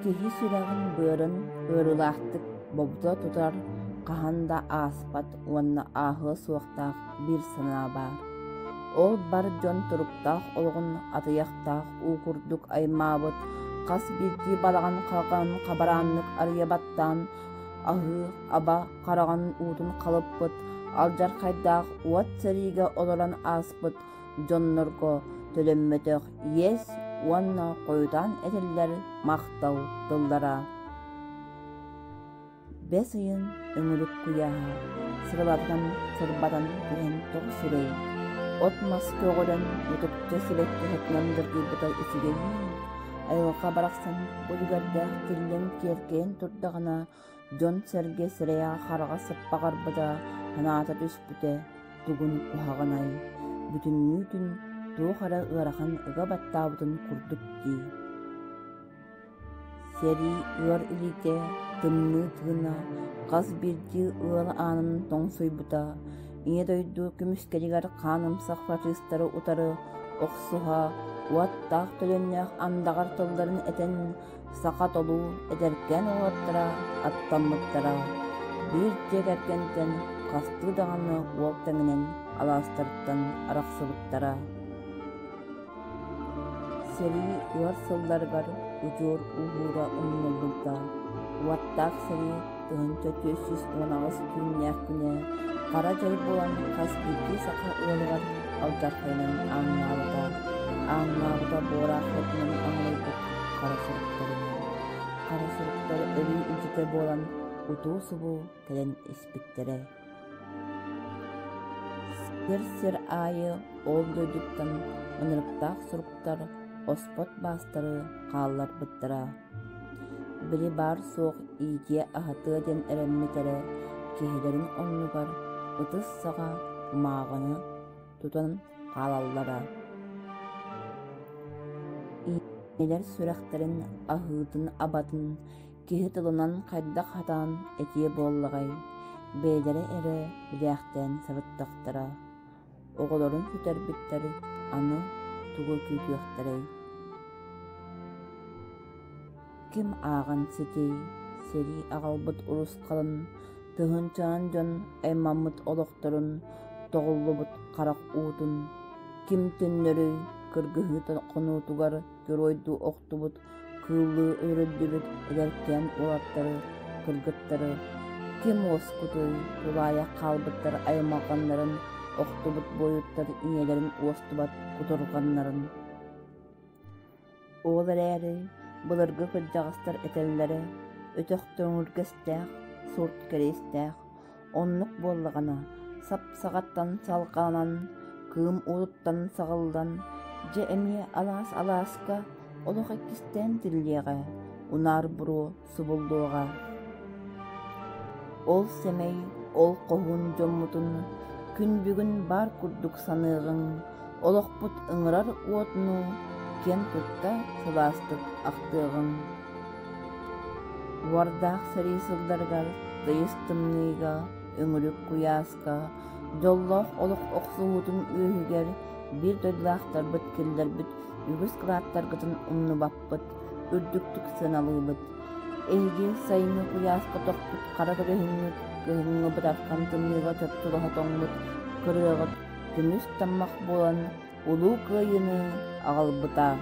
Киһи сүрэҕин-быарын ыарыылаахтык бобута тутар хаһан да ааспат уонна ааһыа суохтаах биир санаа баар. Ол бар дьон туруктаах олоҕун атыйахтаах уу курдук аймаабыт, хас биирдии балаҕан халҕанын хабарааннык арыйа баттаан, аһыы, аба хараҕын уутун халыппыт, алдьархайдаах уот сэриигэ олорон ааспыт дьоннорго төлөммөтөх иэс уонна хойутаан этиллэр махтал тыллара. Бэс ыйын өҥүрүк куйааһа сырылатан сырбатан түһэн тоҕо сүрэй, от-мас көҕөрөн мутукча сибэкки сытынан дыргыйбыта үчүгэйиин, айылҕа барахсан үлүгэрдээх тиллэн киэркэйэн турдаҕына дьон-сэргэ сирэйэ-хараҕа сыппаҕырбыта, санаата түспүтэ тугун куһаҕанай, бүтүннүүтүн туох эрэ ыарахан ыга баттаабытын курдук дии. Сэрии ыар илиитэ, тымныы тыына хас биирдии ыал аанын тоҥсуйбута, Ийэ дойду көмүскэлигэр хаанымсах фашистары утары охсуһа, уоттаах төлөннөөх андаҕар тылларын этэн саха толуу эдэркээн уолаттара аттаммыттара, биир дьиэ кэргэнтэн хастыы даҕаны уол тэҥинэн алаастарыттан арахсыбыттара. Сэрии ыар сылларыгар удьуор ууһуура умнуллубута, уоттаах сэрии 1418 түүннээх күнэ хара дьай буолан хас биирдии саха ыалыгар алдьархайынан ааҥнаабыта, ааҥнаабыта буораах отунан аҥылыйбыт хара суруктарынан. Хара суруктар өлүү илдьитэ буолан утуу-субуу кэлэн испиттэрэ. Сир-сир аайы ол дойдуттан ынырыктаах суруктар оспот баастары хаалларбыттара. Били баар-суох иитиэ-аһатыа диэн эрэммит эрэ киһилэрин оннугар ытыс саҕа кумааҕыны тутан хаалаллара. Ийэлэр сүрэхтэрин аһыытын-абатын киһи тылынан хайдах хатаан этиэ буоллаҕай, бэйэлэрэ эрэ билээхтээн сырыттахтара, оҕолорун сүтэрбиттэр аны тугу күүтүөхтэрэй Ким ааҕан ситий, сэрии аҕалбыт урусхалын, тыһыынчанан дьон аймаммыт олохторун, тоҕуллубут харах уутун, ким төннөрүй, кыргыһыы хонуутугар геройдуу охтубут, кыыллыы өлөрүллүбүт эдэркээн уолаттары, кыргыттары, ким уоскутуй, тулаайах хаалбыттар аймалҕаннарын, охтубут буойуттар ийэлэрин уостубат кутурҕаннарын. Ол эрээри былыргы кырдьаҕастар этэллэрэ өтөх төҥүргэстээх, сурт кэриэстээх, оннук буоллаҕына сап-саҕаттан салҕанан, кыым уутуттан саҕыллан, дьэ эмиэ алаас-алааска олох иккистээн тиллиэҕэ, унаар буруо субуллуоҕа. Ол сэмэй, ол хоһуун дьоммутун күн бүгүн баар курдук саныаҕыҥ, олохпут ыҥырар уотунуу киэн тутта сылаастык ахтыаҕыҥ. Уордаах сэрии сылларыгар тыйыс тымныыга, өҥүрүк куйааска, дьоллоох олох охсуһуутун үөһүгэр биир дойдулаахтарбыт киллэрбит үгүс кылааттаргытын умнубаппыт, үрдүктүк сыаналыыбыт. Эһиги сайыҥҥы куйааска тохпут хара көлөһүҥҥүт, кыһыҥҥы бытархан тымныыга чопчулаһа тоҥмут кырыаҕыт көмүс таммах буолан Улуу Кыайыыны аҕалбыта.